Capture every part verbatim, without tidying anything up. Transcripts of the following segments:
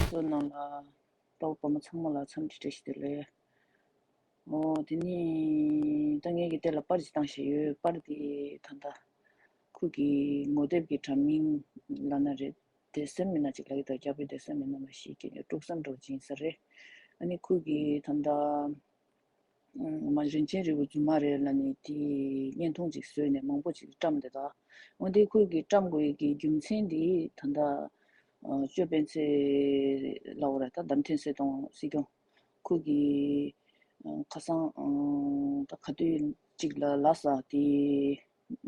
ཚོ་ནང་ལ་ལྟ་བ་བ་མོ་ཚང་མ་ལ་འཚམས་འདྲི་བཀྲ་ཤིས་བདེ་ལེགས། ཨོ་དེ་ནི་ད་ངས་ཀྱི་དེ་ལ་པར་ཅིག་བཏང་བཞག་ཡོད། པར་དེ་ད་ལྟ་ཁོ་གི་ངོ་དེབ་ཀྱི་འདྲ་མིན་ལབ་ན་རེད། དེ་སེམས་མི་ན་ཅིག་ལ་ཡི་ད་རྒྱ་བོད་དེ་སེམས་མི་ན་མ་ཤེས་ཀྱི་དཀྲུག་ས་འགྲོ་ཅིང་ས་རེད། ཨ་ནི་ཁོ་གི་ད་ལྟ་མ་རིན་ཆེན་རིལ་བུ་རྫུན་མ་རེད་ལབ་ནས་དེ་བརྙན་ཐུང་ཅིག་བཟོས་ནས་མང་པོ་ཅིག་བཀྲམ་བསྡད་ད། འོན་ཏེ་ཁོས་ཀྱི་བཀྲམ་དགོས་ཀྱི་རྒྱུ་མཚན་དེ་ད་ལྟ་ཅོ་སྤེན་ཚེ་ལབ་དགོས་རེད། ད་བདམས་ཐོན་གསལ་སྟོན་སྲིད་སྐྱོང་ཁོས་ཀྱི་ཁ་སང་ད་ག་དུས་ཅིག་ལ་ལ་ས་དེ་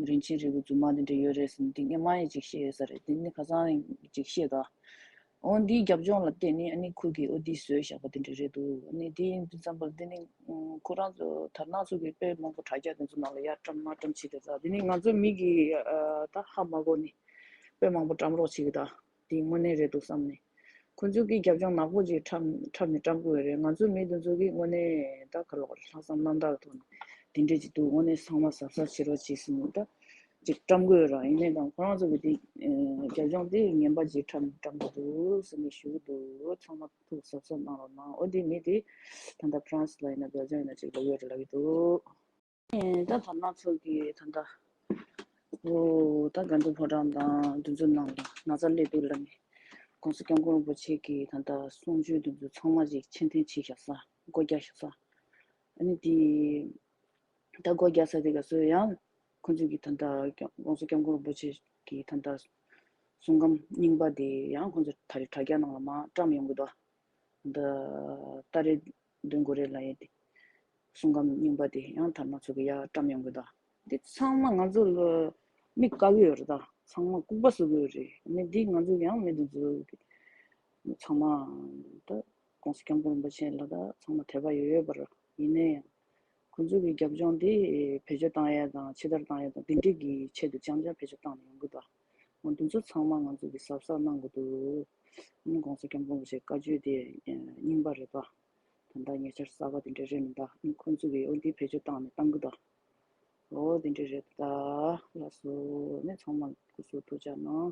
རིན་ཆེན་རིལ་བུ་རྫུན་མ་དེ་འདྲ་ཡོད་རེད་ཟེར་ནས་དེ་ངས་མ་ཡི་ཅིག་བཤད་ཡོད་ས་རེད། དེ་ནི་ཁ་སང་ཅིག་བཤད་ད། འོ་འདིའི་རྒྱབ་ལྗོངས་ལ་བལྟས་ནས་ཨ་ནི་ཁོ་གིས་འོ་འདི་བཟོས་བཞག་པ་དེ་འདྲ་རེད་འདུག་ཨ་ནི་དེ་ཡིན་དུས་ཙམ་པར་དེ་ནི་ཁོ་རང་ཚོ་དར་ནག་ཚོ་གིས་དཔེ་མང་པོ་དྲ་རྒྱ་དེ་ཚོ་ནང་ལ་ཡར་བཀྲམ་མར་བཀྲམ་བྱེད་དེ་ཙང་དེ་ནི་ང་ཚོ་མི་གིས་ད་ཧ་མ་གོ་ནི་དཔེ་མང་པོ་བཀྲམ་རོགས་བྱེད་གི་ད། དེ་དངོས་གནས་རེད་འདུག་བསམ་ནས་ཁོ་ཚོ་གིས་རྒྱབ་ལྗོངས་ནག་པོ་ཅིག་བཀྲམ་བཀྲམ་ནས་བཀྲམ་གི་ཡོད་རེད། ང་ཚོ་མི་དེ་ཚོ་གིས་དངོས་གནས་ད་ག་ལོག་ལྷག་བསམ་རྣམ་དག་ཐོག་ནས་དེ་འདྲས་ཅིག་འདུག་དངོས་གནས་ཚང་མ་གཟབ་གཟབ་བྱེད་རོགས་བྱེད་ཟེར་ནས་ད། ཅིག་བཀྲམ་དགོས་རང་ཡིན་ནའི་དང་ཁོ་རང་ཚོ་གི་དེ་རྒྱབ་ལྗོངས་དེ་ངན་པ་ཅིག་བཀྲམ་བཀྲམ་གི་འདུག་ཟེར་ནས་ཞུ་གི་འདུག་ཚང་མ་ཐུགས་གཟབ་གཟབ་གནང་རོགས་གནང་། འོ་དེ་མི་དེ་ད་ལྟ་ཕ་རན་སི་ལ་ཡིན་ན་སྦེལ་ཇམ་ཡིན་ན་ཅིག་ལ་ཡོད་རེད་ལབ་ཀྱི་འདུག་ཨེ་ད་དར་ནག་ཚོ་གི་ད་ལྟ་འོ་ད་དགའ་འདུན་ཕོ་བྲང་དང་དེ་ཚོ་ནང་ལ་ན་ཚ་སླེབས་འདུག་ལབ་ནས་༸གོང་ས་༸སྐྱབས་མགོན་རིན་པོ་ཆེ་གི་ད་ལྟ་གསུང་ཆོས་དེ་ཚོ་ཚང་མ་ཅིག་ཕྱིར་འཐེན་བྱས་བཞག་ས་སྒོ་རྒྱག་བཞག་ས་ཨ་ནི་དེ། ད་སྒོ་རྒྱག་ས་དེ་ག་ཚོད་ཡང་ཁོང་ཚོས་ཀྱི་ད་ལྟ་༸གོང་ས་༸སྐྱབས་མགོན་རིན་པོ་ཆེ་གི་ད་ལྟ་གསུང་སྒམ་རྙིང་པ་དེ་ཡང་ཁོང་ཚོས་ད་རེས་དྲ་རྒྱ་ནང་ལ་མར་བཀྲམ་ཡོང་གི་འདུག་ད་ལྟ་རེ་འདོན་དགོས་རེད་ལབ་ཡས་དེ་གསུང་སྒམ་རྙིང་པ་དེ་ཡང་དར་ནག་ཚོ་གི་ཡར་བཀྲམ་ཡོང་གི་འདུག་འདི་ཚང་མ་ང་ཚོ་ལ་མི་བཀག་གི་ཡོད་རེད། ད་ཚང་མ་ལྐུགས་པ་བཟོ་གི་ཡོད་རེད། ཨ་ནི་འདི་ང་ཚོ་ཡང་མི་དེ་ཚོ་ཚང་མ་ད་༸གོང་ས་༸སྐྱབས་མགོན་རིན་པོ་ཆེ་ལ་ད་ཚང་མ་དད་པ་ཡོད་ཡོད་པ་རེད། ཡིན་ན་ཡང་ཁོང་ཚོ་གི་རྒྱབ་ལྗོངས་དེ་བེད་སྤྱོད་བཏང་ཡ་དང་ཕྱི་དར་བཏང་ཡ་དང་དེ་འདྲས་ཀྱི་ཆེད་དུ་རྐྱང་རྐྱང་བེད་སྤྱོད་བཏང་ནས་ཡོང་གི་འདུག་འོ་དེ་ཚོ་ཚང་མ་ང་ཚོ་གི་གཟབ་གཟབ་གནང་དགོས་འདུག་ཨ་ནི་༸གོང་ས་༸སྐྱབས་མགོན་རིན་པོ་ཆེའི་བཀའ་ཆོས་དེ་རྙིང་པ་རེད་པ། ད་ལྟ་ཉེ་ཆར་གསར་པ་དེ་འདྲས་རེད་མི་འདུག་ཨ་ནི་ཁོང་ཚོ་གི་འོ་འདི་བེད་སྤྱོད་བཏང་ནས་བཏང་གི་འདུག་འོ་དེ་འདྲས་རེད་ད། ལགས་སོ། ཨ་ནི་ཚང་མ་སྐུ་གཟུགས་ཐུགས་ཅག་གནང་།